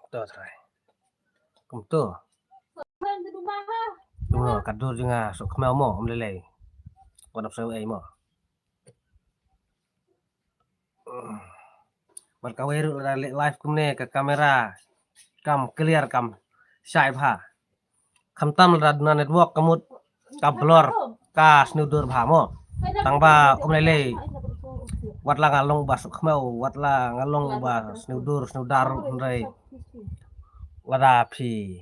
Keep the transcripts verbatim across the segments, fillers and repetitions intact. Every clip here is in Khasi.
To trai. Kumto. Kumno ka dur jong nga suk khmeu mo, um lei lei. Wat ap sngewei mo. Bad kawei ruh lada leh live kumne ka kamera kam clear kam shai bha. Khamtam lada duna network ka mut ka blur ka sniewdur bha mo. Tang ba um lei lei. Wat la nga long ba suk khmeu, wat la nga long ba sniewdur sniewdar ruh hynrei lada phi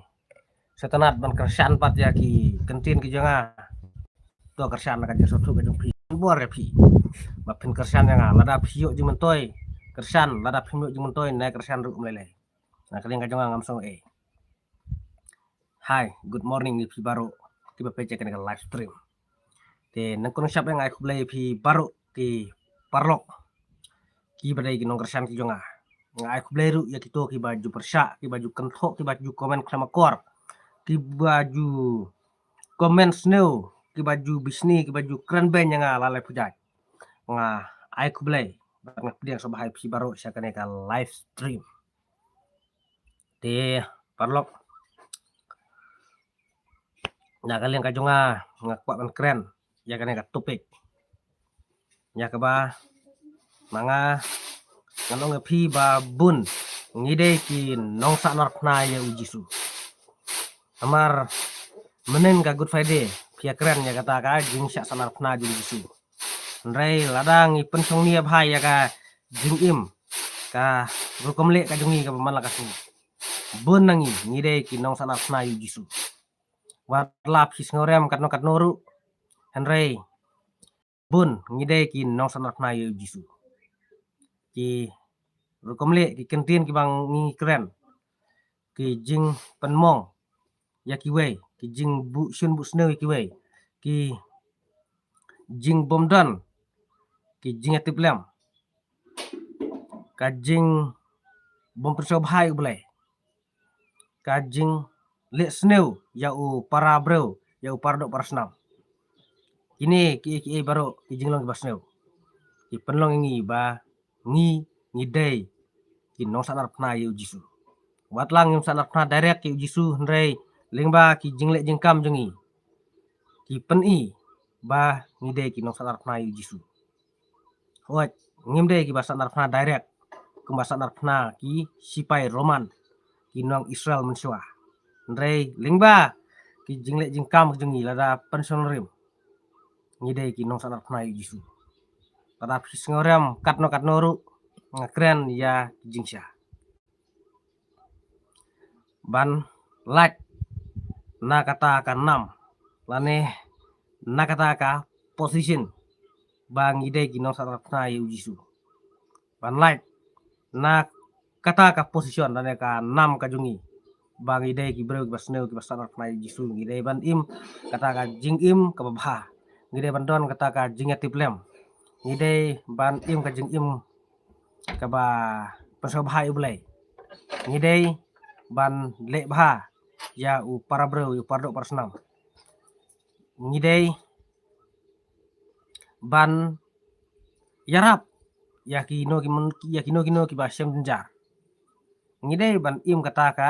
sngewtynnat ban kyrshan pat ïa ki kyntien ki jong nga. To kyrshan na ka jingsngewthuh ka jong phi. Bor ïa phi. Ba phin kyrshan ïa nga. Lada phi ïoh jingmyntoi, kyrshan, lada phim ïoh jingmyntoi, nai kyrshan ruh um lei lei. Na ka liang ka jong nga ngam sngewei. Hi, good morning ïa phi baroh kiba peit ïa kane ka live stream. Te nangkong shap nga ai khublei ïa phi baroh ki paralok kiba dei ki nongkyrshan ki jong nga. Nga ai khublei ruh ïa kito kiba ju pyrshah, kiba ju kynthoh, kiba ju comment khlem akor, kiba ju comment sniew, kiba ju bishni, kiba ju kren beiñ ïa nga la lai pujat. Nga ai khublei bad nga pdiang sngewbha ïa phi baroh sha kane ka live stream. Te paralok, na ka liang ka jong nga, nga kwah ban kren ïa kane ka topic. Ïa kaba ma nga ngan ong ïa phi ba bun ngi dei ki nongsahnarphna ïa u Jisu. Namar mynhynnin ka Good Friday phi ïa kren ïa kata ka jingshah sahnarphna jong u Jisu. Hynrei lada ngi pynshong nia bha ïa ka jingim, ka rukom leh ka jong ngi kaba man la ka sngi, bun na ngi ngi dei ki nongsahnarphna ïa u Jisu. Wat la phi sngewrem katno katno ruh, hynrei bun ngi dei ki nongsahnarphna ïa u Jisu. Ki rukom leh, ki kyntien kiba ngi kren, ki jingpynmong ïa kiwei, ki jingbuh shun buh sniew ïa kiwei, ki jingbymdon, ki jingïatiplem, ka jingbym pynsngewbha ïa u Blei, ka jingleh sniew ïa u para briew, ïa u para doh para snam. Kine kiei kiei baroh ki jinglong kiba sniew ki pynlong ïa ngi ba ngi ngi dei ki nongsahnarphna ïa u Jisu. Wat la ngim sahnarphna direct ïa u Jisu, hynrei lyngba ki jingleh jingkam jong ngi ki pyni ba ngi dei ki nongsahnarphna ïa u Jisu. Hooid, ngim dei kiba sahnarphna direct kumba sahnarphna ki sipai Roman, ki nong Israel mynshuwa. Hynrei lyngba ki jingleh jingkam jong ngi, lada pynshong rim, ngi dei ki nongsahnarphna ïa u Jisu. Lada phi sngewrem katno katno ruh, nga kren ïa ki jingshisha. Ban lait na kata ka nam lane na kata ka position ba ngi dei ki nongsahnarphna ïa u Jisu. Ban lait na kata ka position lane ka nam ka jong ngi ba ngi dei ki briew kiba sniew kiba sahnarphna ïa u Jisu, ngi dei ban im kata ka jingim kaba bha, ngi dei ban don kata ka jingïatiplem, ngi dei ban im ka jingim kaba pynsngewbha ïa u Blei, ngi dei ban leh bha ïa u para briew, ïa u para doh para snam, ngi dei ban ïarap ïa kino ki mon-, ïa kino kino kiba shem jynjar. Ngi dei ban im kata ka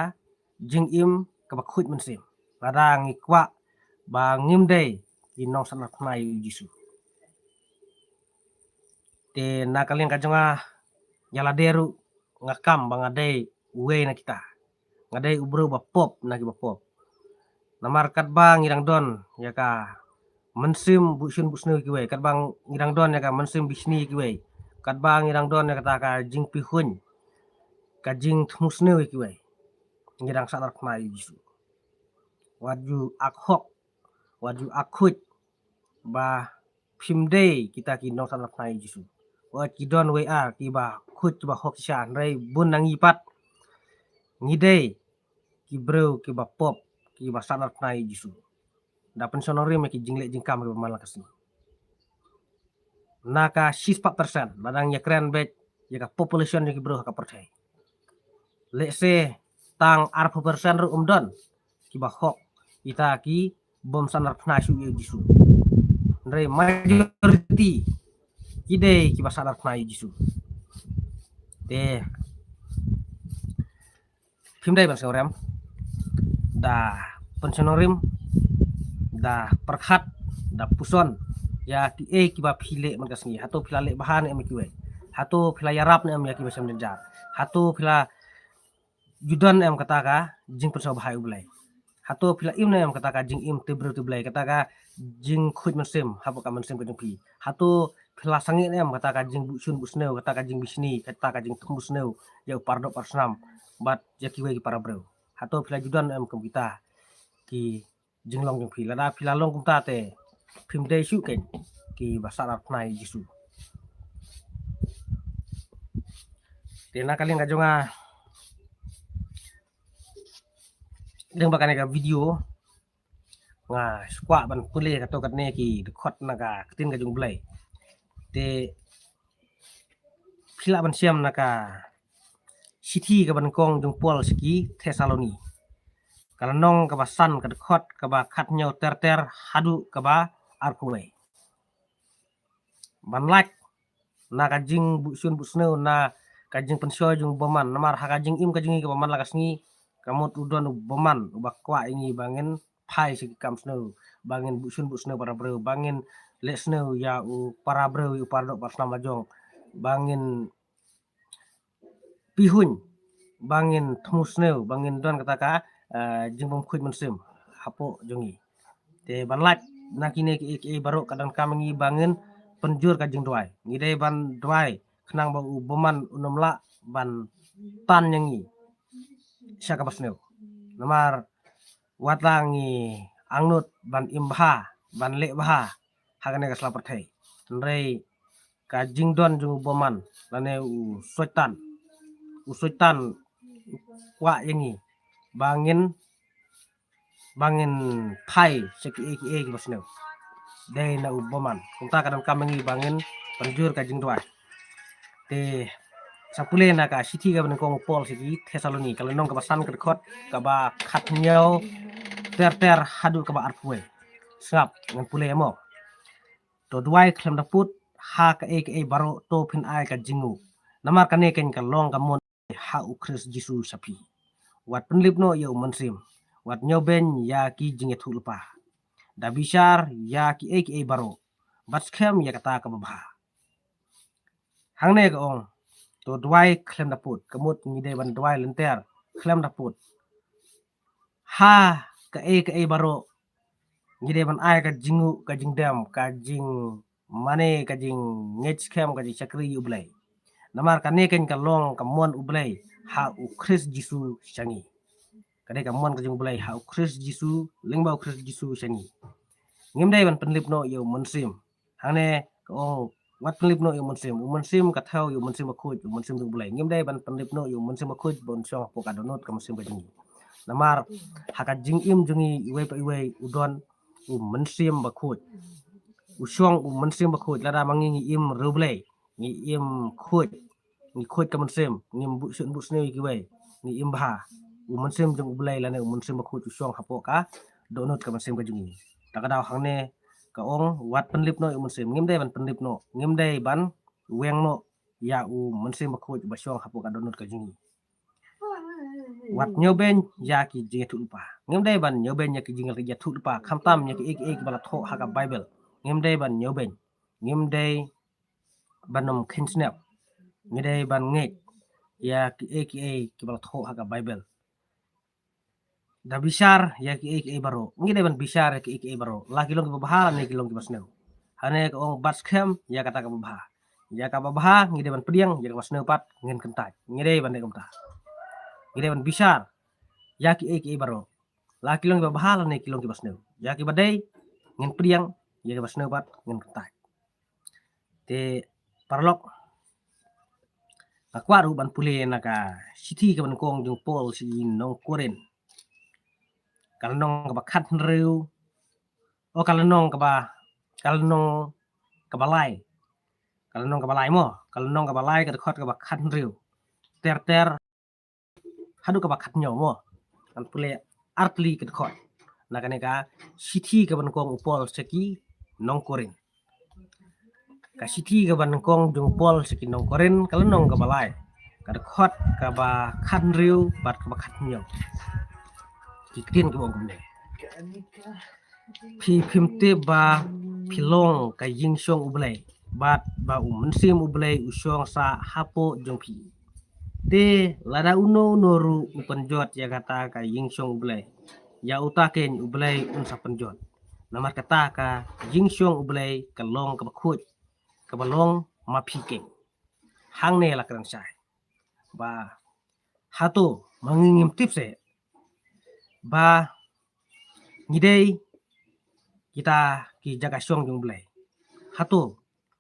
jingim kaba khuid mynsiem lada ngi kwah ba ngim dei ki nongsahnarphna ïa u Jisu. Te na ka liang ka jong nga, ïa lade ruh nga kam ba nga dei uwei na kita. Nga dei u briew ba pop na kiba pop. Namar katba ngi dang don ïa ka mynsiem buh shun buh sniew ïa kiwei, katba ngi dang don ïa ka mynsiem bishni ïa kiwei, katba ngi dang don ïa kata ka jingpihuiñ, ka jingthmu sniew ïa kiwei, ngi dang sahnarphna ïa u Jisu. Wat ju ak hok, wat ju ak khuid ba phim dei kita ki nongsahnarphna ïa u Jisu. Wat ki don wei ar kiba khuid kiba hok shisha, hynrei bun na ngi pat ngi dei ki briew kiba pop, kiba sahnarphna ïa u Jisu. Da pynshong nongrim ïa ki jingleh jingkam kiba man la ka sngi. Na ka shispah percent, lada ngi ïakren beit ïa ka population jong ki briew ha ka pyrthei, lehse tang arphew percent ruh ym don kiba hok, kita ki bym sahnarphna shuh ïa u Jisu. Hynrei majority ki dei kiba sahnarphna ïa u Jisu. Te Kim dei ban sngewrem da pynshong nongrim, da pyrkhat, da puson ïa kiei kiba phi leh man ka sngi. Hato phi la leh bha ne em ïa kiwei? Hato phi la ïarap ne em ïa kiba shem jynjar? Hato phi la ju don em kata ka jingpynsngewbha ïa U Blei? Hato phi la im ne em kata ka jingim te briew te Blei, kata ka jingkhuid mynsiem hapoh ka mynsiem ka jong phi? Hato phi la sangeh ne em kata ka jingbuh shun buh sniew, kata ka jingbishni, kata ka jingthmu sniew ïa u paradoh parasnam bad ïa kiwei ki para briew? Hato phi la ju don em kum kita ki jinglong jong phi? Lada phi la long kumta te phim dei shuh kein kiba sah arphew ïa Jisu. Te na ka liang ka jong nga, lyngba kane ka video nga kwah ban pule katto katne ki dkhot na ka ktien ka jong U Blei. Te phi lah ban shem na ka shithi kaba nyngkong jong u Paul sha ki Thessaloni, ka lynnong kaba san, ka dkhot kaba khathynñiew ter ter haduh kaba arphew wei. Ban lait na ka jingbuh shun buh sniew, na ka jingpynshoi jong u bymman. Namar ha ka jingim ka jong ngi kaba man la ka sngi, ka mut u don u bymman uba kwah ïa ngi ba ngin phai sha ki kam sniew, ba ngin buh shun buh sniew para briew, ba ngin leh sniew ïa u para briew, ïa u paradoh parasnam la jong, ba ngin pihuiñ, ba ngin thmu sniew, ba ngin don kata ka, eh, jingbymkhuid mynsiem hapoh jong ngi. Te ban lait na kine kiei kiei baroh ka donkam ïa ngi ba ngin pynjur ka jingduwai. Ngi dei ban duwai khnang ba u bymman un ym lah ban tan ïa ngi sha kaba sniew. Namar wat la ngi angnud ban im bha, ban leh bha ha kane ka sla pyrthei, hynrei ka jingdon jong u bymman lane u Soitan, u Soitan u kwah ïa ngi ba ngin, ba ngin phai sha kiei kiei kiba sniew. Dei na u bymman. Kumta ka donkam ïa ngi ba ngin pynjur ka jingduwai. Te sa pule na ka shithi kaba nyngkong u Paul sha ki Thessaloni, ka lynnong kaba san, ka dkhot kaba khathynñiew ter ter haduh kaba arphew wei. Sngap ngan pule mo. To duwai khlem da pud ha kaei kaei baroh, to phin ai ka jingnguh. Namar kane kein ka long ka mon ha u Khrist Jisu sha phi. Wat pynlip noh ïa u mynsiem, wat ñiewbeiñ ïa ki jingïathuhlypa. Da bishar ïa kiei kiei baroh, bad skhem ïa kata kaba bha. Hangne ka ong, to duwai khlem da pud, ka mut ngi dei ban duwai lynter khlem da pud. Ha kaei kaei baroh ngi dei ban ai ka jingnguh, ka jingdem, ka jing mane ka jingngeit skhem, ka jingshakri ïa U Blei. Namar kane kein ka long ka mon U Blei ha u Khrist Jisu sha ngi. Ka dei ka mon ka jong U Blei ha u Khrist Jisu, lyngba u Khrist Jisu sha ngi. Ngim dei ban pynlip noh ïa u mynsiem. Hangne ka ong, wat pynlip noh ïa u mynsiem. U mynsiem ka thew ïa u Mynsiem Bakhuid, u Mynsiem jong U Blei. Ngim dei ban pynlip noh ïa u Mynsiem Bakhuid ban shong hapoh ka dohnud ka mynsiem ka jong ngi. Namar ha ka jingim jong ngi iwei pa iwei u don u Mynsiem Bakhuid. U shong u Mynsiem Bakhuid, lada ma ngi ngi im riewblei, ngi im khuid, ngi khuid ka mynsiem, ngim buh shun buh sniew ïa kiwei, ngi im bha, u Mynsiem jong U Blei lane u Mynsiem Bakhuid u shong hapoh ka dohnud ka mynsiem ka jong ngi. Ta ka daw hangne ka ong, wat pynlip noh ïa u mynsiem. Ngim dei ban pynlip noh, ngim dei ban weng noh ïa u Mynsiem Bakhuid ba shong hapoh ka dohnud ka jong ngi. Wat ñiewbeiñ ïa ki jingïathuhlypa. Ngim dei ban ñiewbeiñ ïa ki jingïathuhlypa, khamtam ïa kiei kiei kiba la thoh ha ka Baibl. Ngim dei ban ñiewbeiñ. Ngim dei ban ym kheiñ snep. Ngi dei ban ngeit ïa kiei kiei kiba la thoh ha ka Baibl. Da bishar ïa kiei kiei baroh. Ngi dei ban bishar ïa kiei kiei baroh, la ki long kiba bha lane ki long kiba sniew. Hangne ka ong, bad skhem ïa kata kaba bha. Ïa kaba bha ngi dei ban pdiang, ïa kaba sniew pat ngin kyntait. Ngi dei ban dei kumta. Ngi dei ban bishar ïa kiei kiei baroh, la ki long kiba bha lane ki long kiba sniew. Ïa kiba dei ngin pdiang, ïa kiba sniew pat ngin kyntait. Te paralok, nga kwah ruh ban pule na ka shithi kaba nyngkong jong u Paul sha ki nong Korinth, ka lynnong kaba khathynriew, o, ka lynnong kaba, ka lynnong kaba lai, ka lynnong kaba lai mo, ka lynnong kaba lai, ka dkhot kaba khathynriew ter ter haduh kaba khathynñiew mo. Ngan pule artylli ka dkhot na kane ka shithi kaba nyngkong u Paul sha ki nong Korinth. Ka shithi kaba nyngkong jong u Paul sha ki nong Korinth, ka lynnong kaba lai, ka dkhot kaba khathynriew bad kaba khathynñiew. Ki ktien kiba ong kumne. Phi phim tip ba phi long ka ïingshong U Blei, bad ba U Mynsiem U Blei u shong sah hapoh jong phi. Te lada uno uno ruh u pynjot ïa kata ka ïingshong U Blei, ïa uta keiñ U Blei un sa pynjot. Namar kata ka ïingshong U Blei ka long kaba khuid, kaba long ma phi keiñ. Hangne la kren shai ba hato ma ngi ngim tip seh ba ngi dei kita ki jaka shong jong U Blei? Hato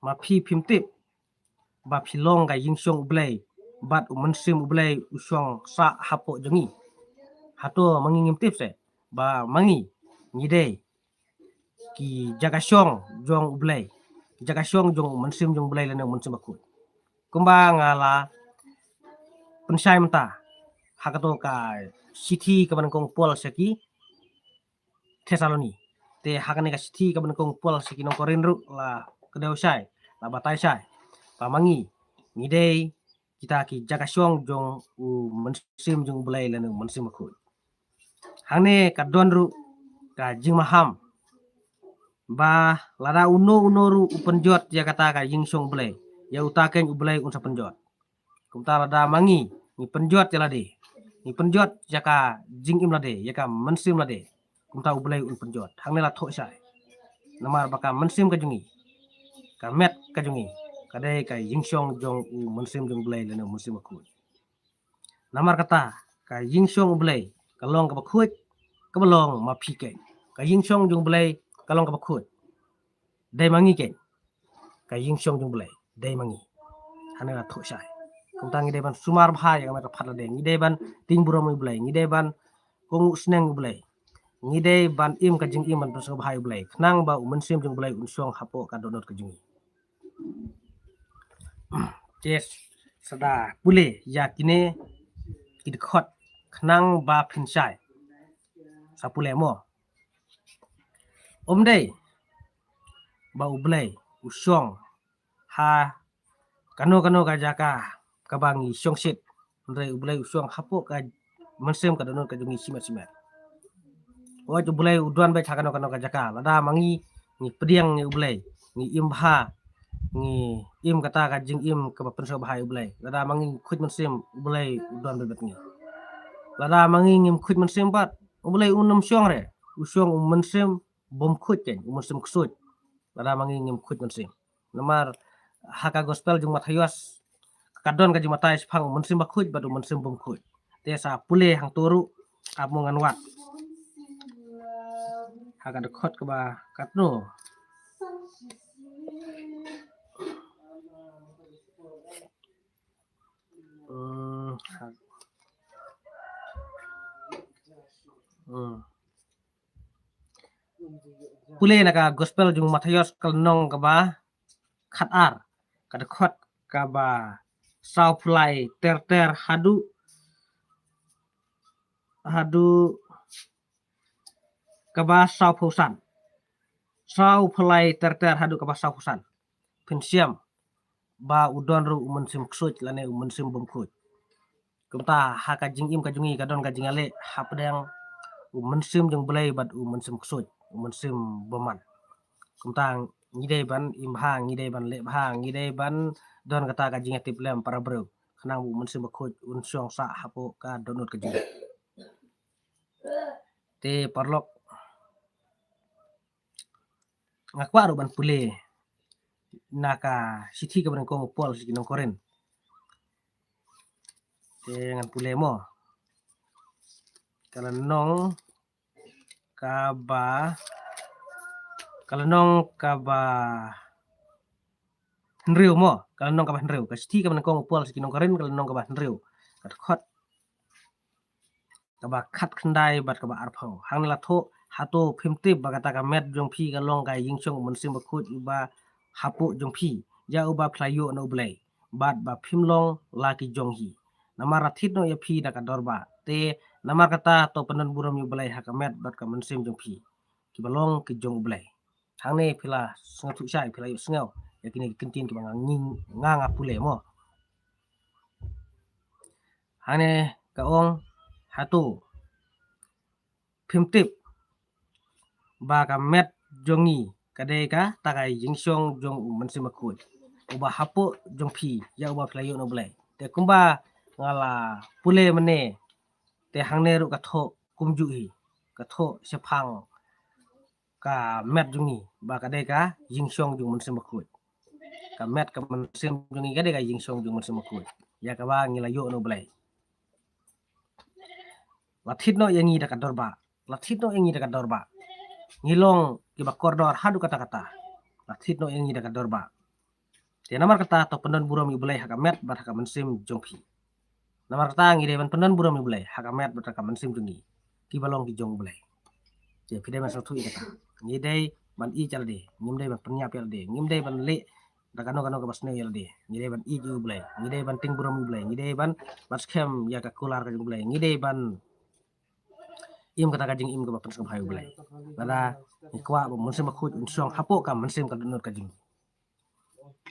ma phi phim tip ba phi long ka ïingshong U Blei, bad U Mynsiem U Blei u shong sah hapoh jong ngi? Hato ma ngi ngim tip seh ba ma ngi ngi dei ki jaka shong jong U Blei, ki jaka shong jong U Mynsiem jong U Blei lane U Mynsiem Bakhuid? Kumba nga la pynshai mynta ha kato ka shithi kaba nyngkong u Paul sha ki Thessaloni. Te ha kane ka shithi kaba nyngkong u Paul sha ki nong Korinth ruh la kdew shai, la batai shai ba ma ngi ngi dei kita ki jaka shong jong U Mynsiem jong U Blei lane U Mynsiem Bakhuid. Hangne ka don ruh ka jingmaham ba lada uno uno ruh u pynjot ïa kata ka ïingshong U Blei, ïa uta keiñ U Blei un sa pynjot. Kumta lada ma ngi ngi pynjot ïa lade, ngi pynjot ïa ka jingim lade, ïa ka mynsiem lade, kumta U Blei un pynjot. Hangne la thoh shai. Namar ba ka mynsiem ka jong ngi, ka met ka jong ngi, ka dei ka ïingshong jong U Mynsiem jong U Blei lane U Mynsiem Bakhuid. Namar kata ka ïingshong U Blei ka long kaba khuid, kaba long ma phi keiñ. Ka ïingshong jong U Blei ka long kaba khuid, dei ma ngi keiñ. Ka ïingshong jong U Blei dei ma ngi. Hangne la thoh shai. Kumta ngi dei ban sumar bha ïa ka met ka phad lade, ngi dei ban tieng burom ïa U Blei, ngi dei ban kohnguh sneng ïa U Blei, ngi dei ban im ka jingim ban pynsngewbha ïa U Blei, khnang ba U Mynsiem jong U Blei un shong hapoh ka dohnud ka jong ngi. Te sa da pule ïa kine ki dkhot khnang ba phin shai. Sa pule mo. Ym dei ba U Blei u shong ha kano kano ka jaka kaba ngi shong shit. Hynrei U Blei u shong hapoh ka mynsiem, ka dohnud ka jong ngi shimet shimet. Wat U Blei u don beit ha kano kano ka jaka. Lada ma ngi ngi pdiang ïa U Blei, ngi im bha, ngi im kata ka jingim kaba pynsngewbha ïa U Blei, lada ma ngi khuid mynsiem, U Blei u don beit bad ngi. Lada ma ngi ngim khuid mynsiem pat, U Blei um nym shong re. U shong U Mynsiem bym khuid keiñ, U Mynsiem ksuid. Lada ma ngi ngim khuid mynsiem. Namar ha ka gospel jong Mathaios ka don ka jingbatai shaphang U Mynsiem Bakhuid bad U Mynsiem bym khuid. Te sa pule hangto ruh, ap mo ngan wad ha ka dkhot kaba katno. Hmm, ha. Hmm. Pule na ka gospel jong Mathaios ka lynnong kaba khatar, ka dkhot kaba sawphew lai ter ter haduh, haduh kaba sawphew san. Sawphew lai ter ter haduh kaba sawphew san. Phin shem ba u don ruh U Mynsiem ksuid lane U Mynsiem bym khuid. Kumta ha ka jingim ka jong ngi ka don ka jingïaleh hapdeng U Mynsiem jong U Blei bad U Mynsiem ksuid, U Mynsiem bymman. Kumta ngi dei ban im bha, ngi dei ban leh bha, ngi dei ban don kata ka jingïatiplem para briew, khnang ba U Mynsiem Bakhuid un shong sah hapoh ka dohnud ka jong ngi. Te paralok, nga kwah ruh ban pule na ka shithi kaba nyngkong u Paul sha ki nong Korinth. Te ngan pule mo. Ka lynnong kaba, ka lynnong kaba hynriew mo, ka lynnong kaba hynriew. Ka shithi kaba nyngkong u Paul sha ki nong Korinth, ka lynnong kaba hynriew, ka dkhot kaba khatkhyndai bad kaba arphew. Hangne la thoh, hato phim tip ba kata ka met jong phi ka long ka ïingshong U Mynsiem Bakhuid uba hapoh jong phi, ïa uba phi la ïoh na U Blei, bad ba phim long la ki jong hi. Namar la thied noh ïa phi da ka dorbar. Te namar kata to pyndon burom ïa U Blei ha ka met bad ka mynsiem jong phi, kiba long ki jong U Blei. Hangne phi la sngewthuh shai, phi la ïohsngew ïa kine ki kyntien kiba nga, nga, nga pule mo. Hangne ka ong, hato phim tip ba ka met jong ngi ka dei kata ka jingshong jong u Mynsiem Bakhuid, uba hapoh jong phi, ïa uba phi la ïoh na U Blei. Te kumba nga la pule mynne, te hangne ruh ka thoh kumjuh hi, ka thoh shaphang ka met jong ngi ba ka dei ka jingshong jong u Mynsiem Bakhuid. Ka met ka mynsiem jong ngi ka dei ka jingshong jong u Mynsiem Bakhuid, ïa kaba ngi la ïoh na U Blei. La thied noh ïa ngi da ka dor bah. La thied noh ïa ngi da ka dor bah. Ngi long kiba kordor haduh katta katta. La thied noh ïa ngi da ka dor bah. Te namar kata to pyndon burom ïa U Blei ha ka met bad ha ka mynsiem jong phi. Namar kata ngi dei ban pyndon burom ïa U Blei ha ka met bad ha ka mynsiem jong ngi, kiba long ki jong U Blei. Te phi dei ban sngewthuh ïa kata. Ngi dei ban ïeit ïa lade, ngim dei ban pynïap ïa lade, ngim dei ban leh da kano kano kaba sniew ïa lade. Ngi dei ban ïeit ïa U Blei, ngi dei ban tieng burom ïa U Blei, ngi dei ban, ban skhem ïa ka kular ka jong U Blei, ngi dei ban im kata ka jingim kaba pynsngewbha ïa U Blei. Lada ngi kwah ba u Mynsiem Bakhuid un shong hapoh ka mynsiem ka dohnud ka jong ngi.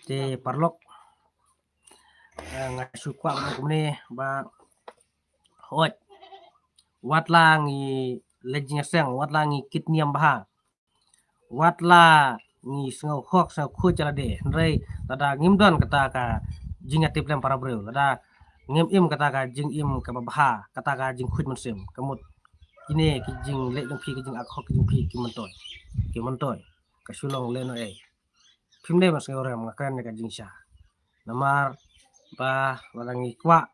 Te paralok, eh, nga shu kwah ban ong kumne ba, hooid, wat la ngi leit jingïaseng, wat la ngi kit niam bha, wat la ngi sngew hok sngew khuid ïa lade, hynrei lada ngim don kata ka jingïatiplem para briew, lada ngim im kata ka jingim kaba bha, kata ka jingkhuid mynsiem, ka mut kine ki jingleh jong phi, ki jingakhok ki jong phi ki myntoi, ki myntoi. Ka shu long lehnohei. Phim dei ban sngewrem, nga kren ïa ka jingshisha. Namar ba lada ngi kwah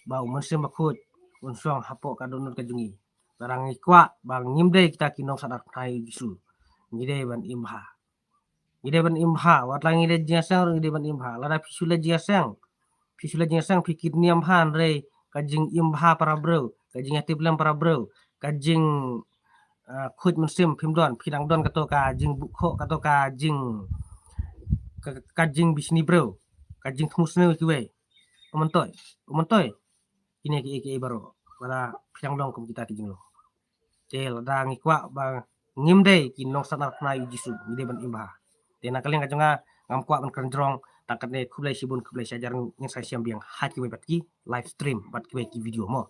ba u Mynsiem Bakhuid un shong hapoh ka dohnud ka jong ngi, lada ngi kwah ba ngim dei kita ki nongsynshar kynthei u Jisu, ngi dei ban im bha. Ngi dei ban im bha, wat la ngi leit jingïaseng ruh ngi dei ban im bha. Lada phi shu leit jingïaseng, phi shu leit jingïaseng, phi kit niam bha, hynrei ka jingim bha para briew, ka jingïatiplem para briew, ka jing, ah, khuid mynsiem phim don, phi dang don kato ka jingbuh khoh, kato ka jing, ka, ka jingbishni briew, ka jingthmu sniew ïa kiwei. U myntoi, u myntoi. Kine kiei kiei baroh, lada phi dang long kum kita ki jinglong. Te lada ngi kwah ba ngim dei ki nongsynshar kynthei u Jisu, ngi dei ban im bha. Te na ka liang ka jong nga, ngam kwah ban kren jrong, tang katne, khublei shibun, khublei shihajar, ngin sa ïashem biang ha kiwei pat ki live stream bad kiwei ki video mo.